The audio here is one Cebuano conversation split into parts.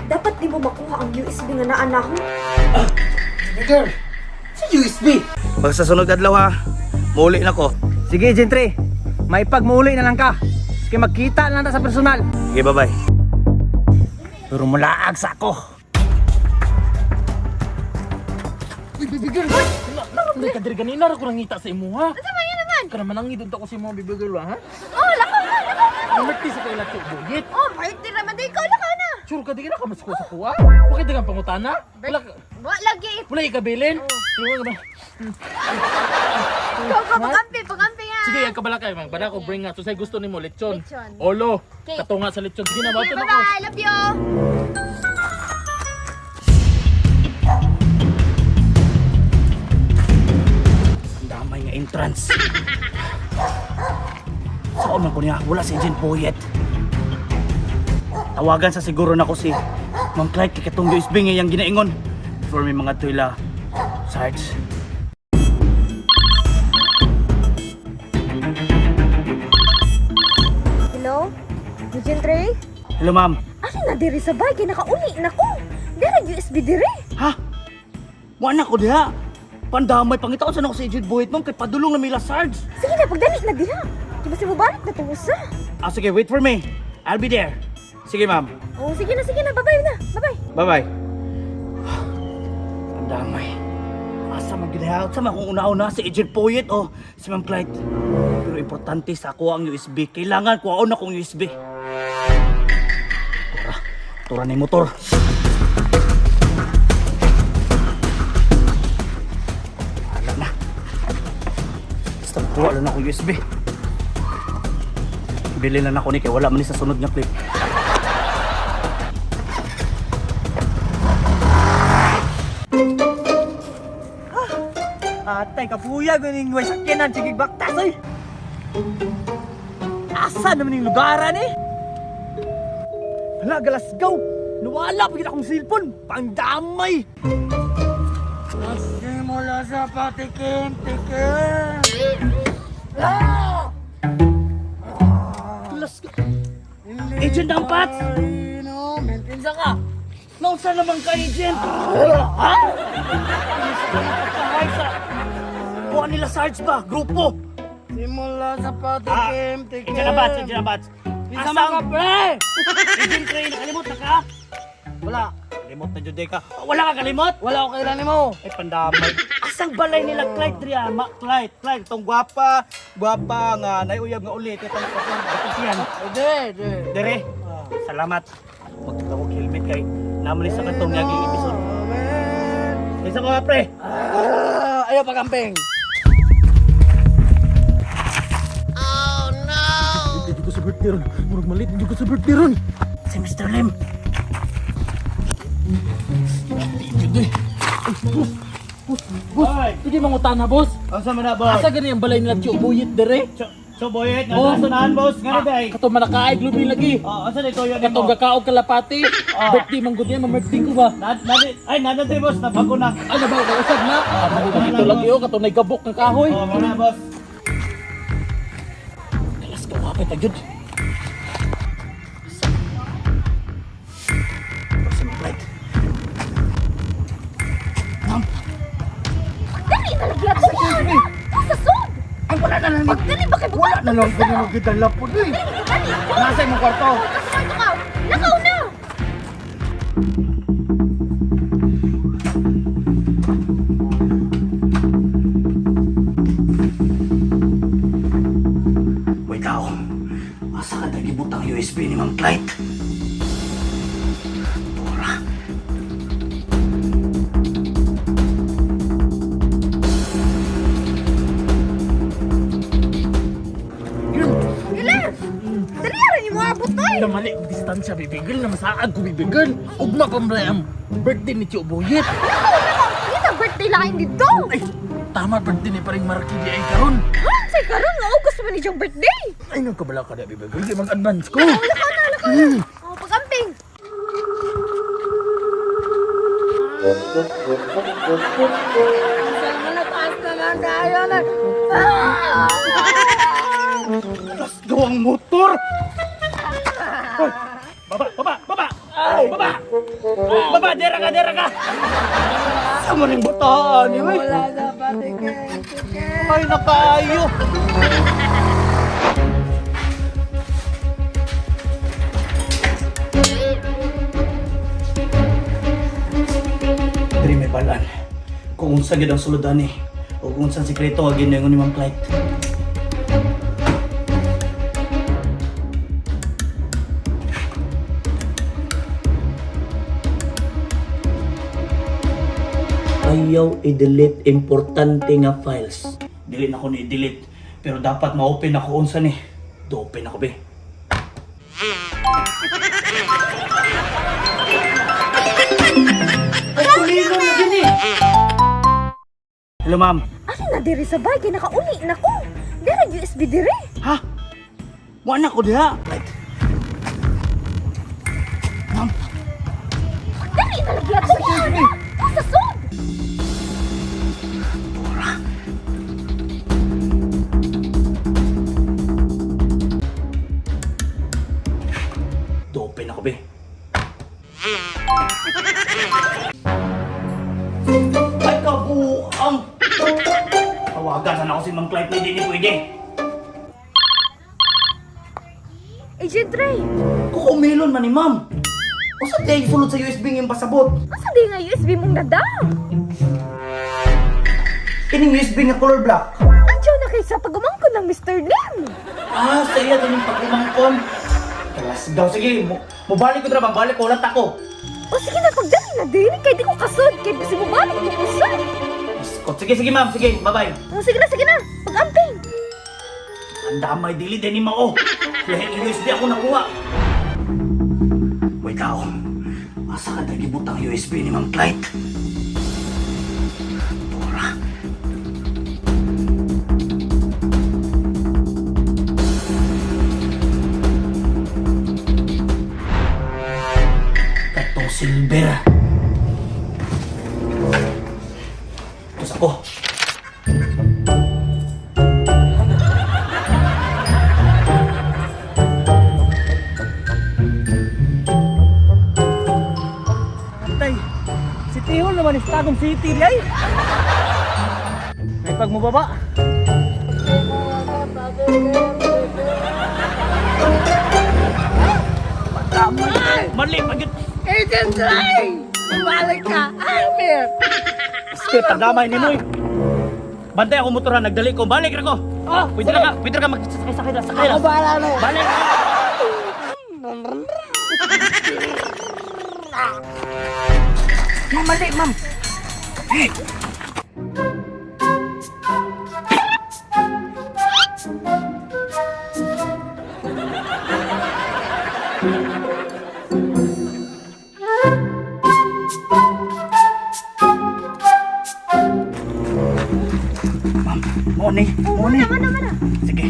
Dapat di mo makuha ang USB nga naa nako. Girl, sa USB. Pag sa sunod adlaw ha, muuli na ko. Sige, Gentry. May pagmuuli na lang ka. Kaya magkita na lang ta sa personal. Sige, bye-bye. Pero mulaag sa ako. Uy, baby girl! Naramday ka diri ganina ra ko nangita sa imuha. Ano ba yun naman? Kana man ang idod ako sa imuha, baby girl, ha? Oh, lakaw na, lakaw na. Namerte sa kaila tio Boyet. Oh, birthday naman din ikaw, lakaw na. Sure ka di ka na kamasko sa kuha? Bakit di kang pangutana? Wala ka, Wa lagi. wala ikabilin? Wala ka ba? Ikaw ka pagampi, pagampi nga. Sige, ang kabala kayo, man. Bala ko bring nga. So, say gusto nimo lechon. Lechon. Olo. Okay. Katunga sa lechon. Sige na, Sige, bawto na ko. bye-bye. Love you. Ang damay nga entrance. Saan man ko niya? Wala si Agent Boyet. Tawagan sa siguro na ko si Ma'am Clyde kay katong USB nga iyang ginaingon. Before may mga tuila. Sarge. Hello? Agent Ray? Hello, ma'am. Ano na diri sa bag? Kay nakauli na ko. Dira USB diri. Ha? Wala ko diha. Pandamay, pangitaon sa nako si Agent Boyet, ma'am, kay padulong na mila Sarge. Sige na, pagdali na diha. Di ba si Mubarak na tuwa? Ah, sige, wait for me. I'll be there. Sige, ma'am. Oh, sige na, sige na. Bye-bye na. Bye-bye. Bye-bye. Ang damay. Asa man ginayaw sa mga una-una si Agent Poyet o si Ma'am Clyde. Pero importante sa ako ang USB. Kailangan ko na akong USB. Tura. Tura na yung motor. Wala na. Basta makuha lang akong USB. Bili lang ako ni kay wala man ni sa sunod nga clip. Atay, kapuya, ganing way sakyanan, sige baktas, oy. Asa naman yung lugaran, eh? Hala, galasgaw. Nawala pa gid akong cellphone. Pangdamay. Simula sa patikim, tikim. Ah! Galasgaw. Agent Dampat! Kinsa ka? Nausa naman ka, Agent! Ha? Pagkahay sa... Buwan nila Sarge ba? Grupo! Simula sa patikim, tikim. Agent Abats, Agent Abats. Kinsa man ka, pre? Agent Ray, nakalimot na ka? Wala. Kalimot na jud ka. Wala ka kalimot? Wala ko kailan nimo. Ay, pandamay. Asang balay nila Clyde Ria? Ma, Clyde, Clyde, itong gwapa, gwapa nga, naiuyab nga ulit. Itong itong yan. De, de. Dere, salamat. Magtawag helmet kay namali sa katong naging episode. Isa ko nga, pre. Ah, ayaw pagamping. Hindi ko sa birthday ron. Murag malit, hindi ko sa birthday ron. Si Mr. Lim. Hindi. Ay, boss. Boss, boss. Pwede mangutana, boss. Asa man na, boss? Asa gani ang balay nila Tio Boyet dire? So, boyet, Oh. nasa sunahan, boss. Nga na, day. Kato manakaig lubi lagi. Oh, asa dito yun Katong mo? gakaog kalapati. Birthday man gud niya, ma-birthday ko ba? Na, na, ay, nana, boss. Nabago na. Ano ba, kausap na? Ah, dito lagi oh, katong nagabok ng kahoy. Oh, muna, boss. Alas ka, wapit agad. Si Ma'am Clyde. Ma'am, Dali na lagi ato. na. Sa sud. ay, wala na lang. Pagdali ba kay Wala na lang. Wala na lang. Gidala po, eh. Dali, dali. Nasa imong kwarto. Oh, sa kwarto ka. Lakaw na. Wait ako. Asa ka nagibutang USB ni Ma'am Clyde? Tora. Giler. Dali ra ni mo abot oy. Na mali ang distansya, baby girl. Na masaag ko, baby girl. Ugma pa man ang birthday ni Tio Boyet. Lakaw, lakaw. Kita birthday lang dito. Ay, tama birthday ni paring Marky di ay karon. Ha? Say karon nga August man ni diyang birthday. Ay, nagkabala ka na, baby girl. Di mag-advance ko. Lakaw, lakaw na, lakaw na. Oh, pagamping. Let's go ang motor! Hoy, baba, baba, baba! Baba! Baba, dera ka, dera ka! Sa mo ning butaan, eh, uy. Wala na patikim, tikim. Ay, nakayo. Diri may balan. Kung unsa gyud ang suludan eh. O kung unsa ang sikreto ang ginayon ni Ma'am Clyde. Ayaw i-delete importante nga files. Dili na ko ni i-delete. Pero dapat ma-open ako unsa ni. Do-open ako be. Ay, kulino na gini. Hello, ma'am. Ano na diri sa bay kay nakauli na ko. Dira USB diri. Ha? Wala ko diha. Right. Ma'am, Dali na lagi ato. Sa sud. do-open ako be. Ay, kabuang! Tawagan sana ako si Ma'am Clyde, hindi ni pwede. Agent Ray, Kukumilon man ni ma'am. Usa di ay sulod sa USB ng pasabot. asa di nga USB mong nada? Kining USB nga color black. Andiyo na kay sa pagumangkon ng Mr. Lim. Ah, sa iya to ning pagumangkon. Kalas daw sige, mo mobalik ko dra, balik ko ulat ako. O sige na pagdali na diri kay di ko kasud kay bisi mo balik mo usad. Iskot. Sige, sige ma'am, sige, bye-bye. O sige na, sige na. Pag-amping. Ang damay dili din ni mao. Lahi ng USB ako nakuha. Wait tao. Asa ka nagibutang USB ni Ma'am Clyde? Tora. Katong silver. Tapos ako. Tay, si Tihol naman is Tagum City ay. May pag mo baba. Mali, pag Agent Ray! Bumalik ka! Amir! Step, ang ni Moy. Bantay ako motor ha, nagdali ko. Balik ra ko. Oh, Pwede ra ka, pwede ra ka magsakay sakay ra, sakay ra. Ako bahala na. Balik. Ma'am, mali, ma'am. Hey. Ma'am, mo ni, mo ni. Mana mana. Sige.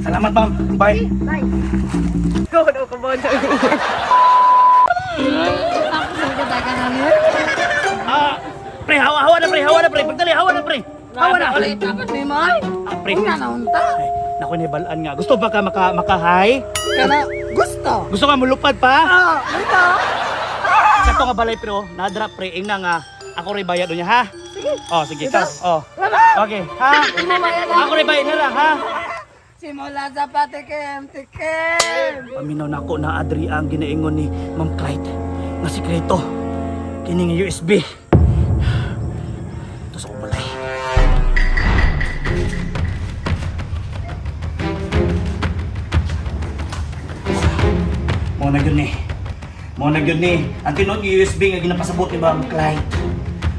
Salamat, ma'am. Bye. Bye. Go no ko mo. Ako sa katakan namin. Ah, pre, hawa, hawa na, pre, hawa na, pre. Pagdali, hawa na, pre. Hawa na. Ulit dapat ni Moy. Ah, pre. Una na unta. Ay, naku, nibalaan nga. Gusto ba ka maka, maka-high? Kana gusto. Gusto ka mulupad pa? Ah, gusto. Kato nga balay pre, oh. Nadra pre, ingna nga. Ako rin bayad niya, ha? Sige. Oh, sige. Ikaw. Oh. Okay, ha? Mamaya na. Ako rin bayad na ha? Simula sa patikim, tikim. Paminaw na ako na Adri ang ginaingon ni Ma'am Clyde nga sikreto. Kini nga USB. Ito sa balay. Mo na gyud ni. Mo na gyud ni. Ang tinuod nga USB nga ginapasabot ni Ma'am Clyde.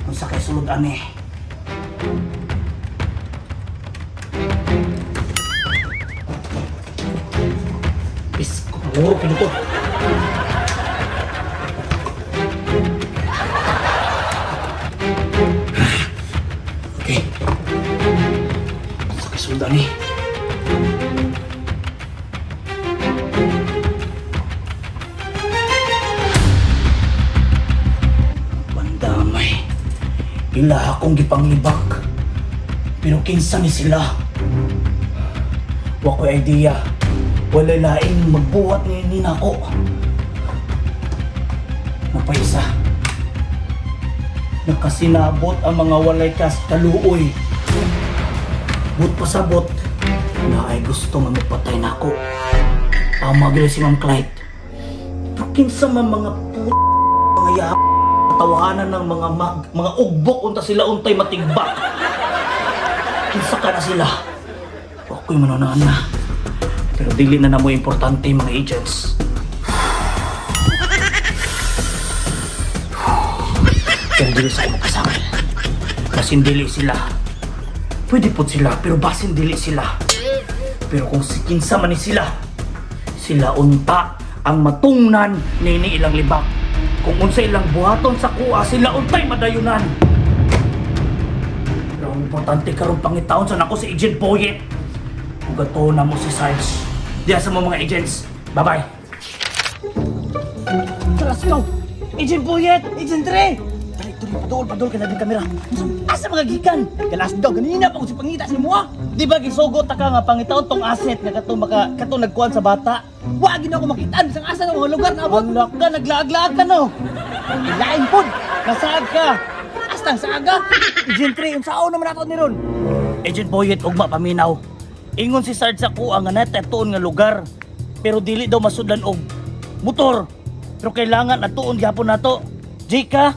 Unsa kay sulod ani? Bis, kumuro kini to. Okay. Unsa kay sulod ani? Bandamay. Ila akong gipanglibak. Pero kinsa ni sila? Wa ko'y idea. Wala'y laing magbuhat ni nako. Napay isa. Nakasinabot ang mga walay kas kaluoy. But pasabot na ay gusto nga mapatay nako. Tama gila si Ma'am Clyde. Pero kinsa man mga mga ya tawanan ng mga mga ugbok unta sila untay matigbak. Kinsa ka na sila? Ako'y manunahan na. Pero dili na namo importante mga agents. Pero dili sa ako magkasakit. Basin dili sila. Pwede po sila, pero basin dili sila. Pero kung si kinsa man ni sila, sila unta ang matungnan nini ilang libak. Kung unsa ilang buhaton sa kuha, sila untay madayunan. Pero ang importante karon pangitaon sa nako si Agent Boyet. Ug ato na mo si Sarge. Diya sa mo mga agents. Bye-bye. Let's go! Agent Boyet! Agent Dre! Dali, dali, padol, padol ka na din kamera. Asa mga gikan? Galas daw, ganina pa ko si pangita sa imo ah. Di ba gisugot ta ka nga pangitaon tong asset nga katong maka katong nagkuan sa bata? Wa gid ako makitaan bisang asa ng mga lugar na abot. Wala ka, naglaag-laag ka no. Lain pod. Nasaag ka. Astang sa aga. Agent Dre, unsaon naman ato ni ron? Agent Boyet ugma paminaw. Ingon si Sarge sa kuha nga natatuon nga lugar. Pero dili daw masudlan og motor. Pero kailangan atuon gyapon nato. G ka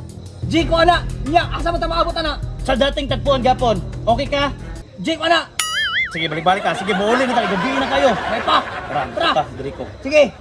G ko ana. Nya, asa man ta maabot ana? sa dating tagpuan gyapon. Okay ka? G ko ana. Sige, balik-balik ka. Sige, muuli na tayo. Gabi na kayo. May pa. Tara, Tara. tara, diri ko. Sige.